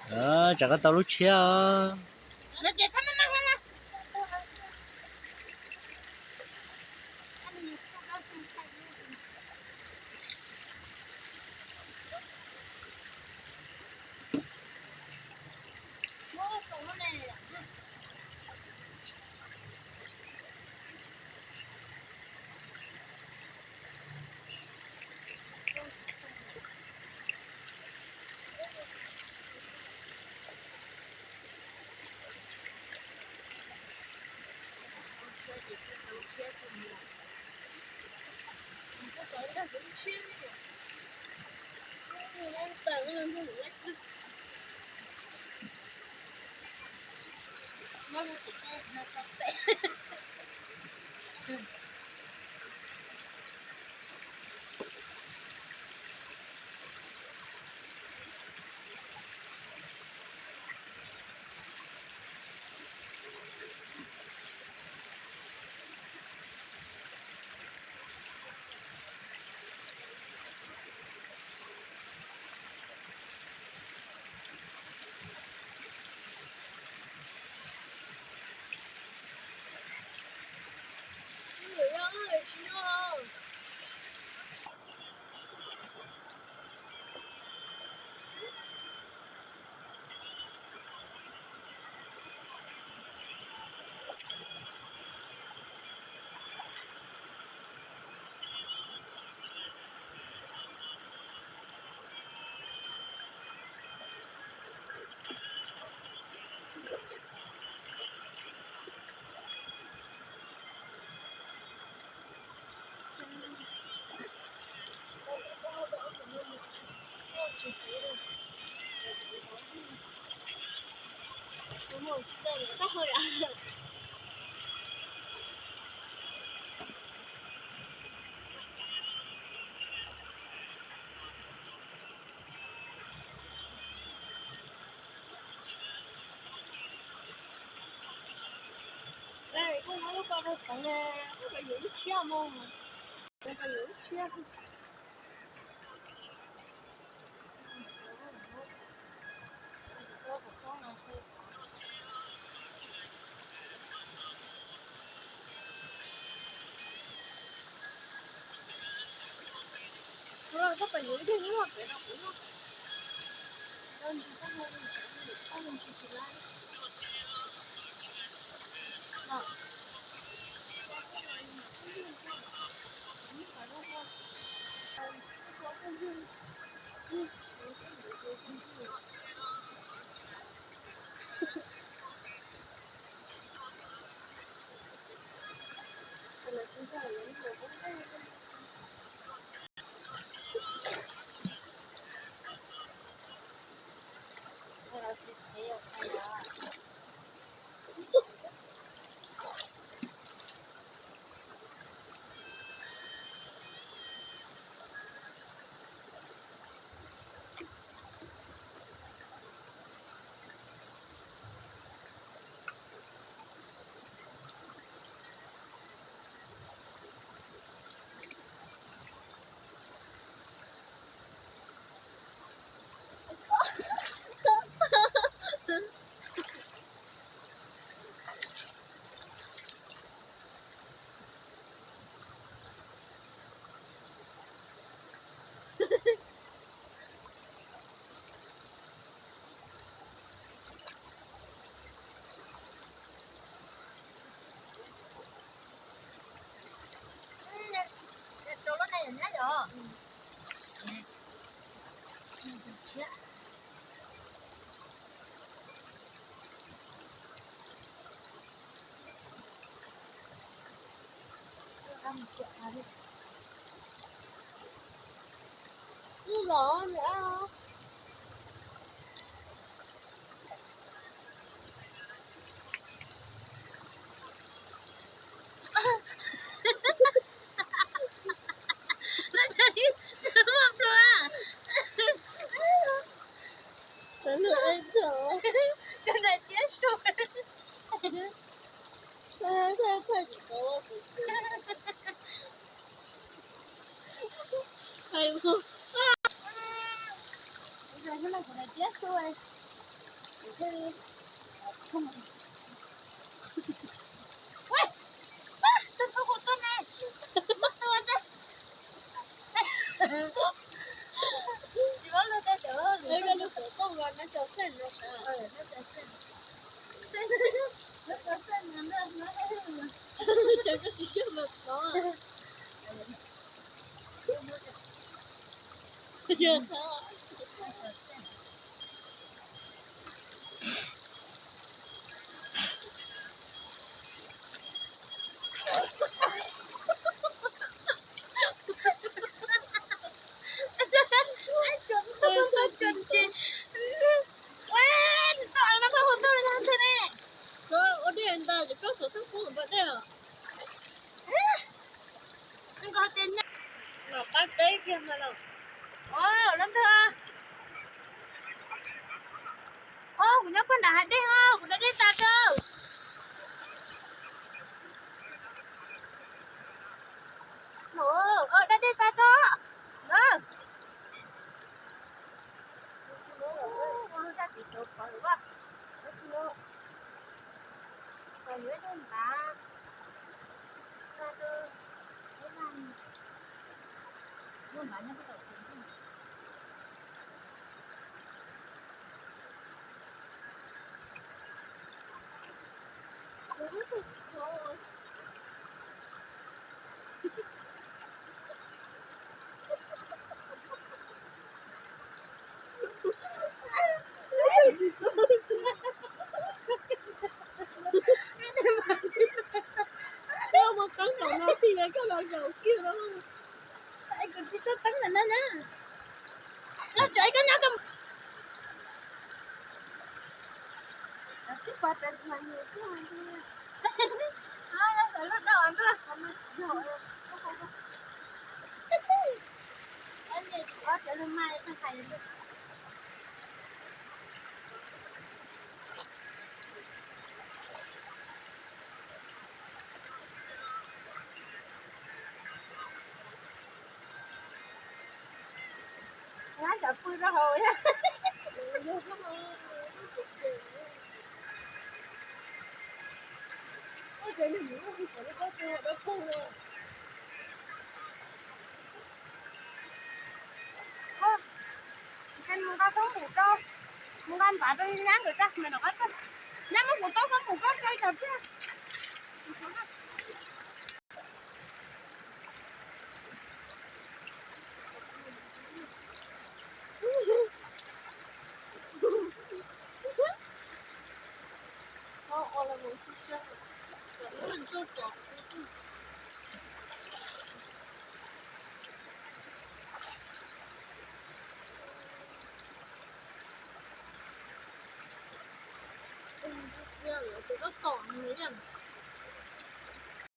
Tsam koj tau lub tshiab os. Koj muab lub ko rau tod na, koj yuav lub tshiab mog. Koj yuav lub tshiab. Koj pais yuav ib tug nyuj pem rau kuv. Ua dej ntag ces koj xov tooj pub npaj dej os. Los qab teb kiag mas los. Os, lab ntag. Os, kuv nyob puag nram hav dej os, kuv da dej tas rau. Os, da dej tas rau. Koj mus qeeb nraum no tij, koj los zaum kiag no. Kuv tsis tau teeb ntawm no na. Los tso ib koj nyob koj. Nyab cov pw rau hauv. Mus nqa xab npum rau, mus nqa npav rau nyab nkawd tsa me rov qab tsa. Nyab muab kuv tau xab npum koj tsa ib tsam thiab. Tus koj tom nws yog.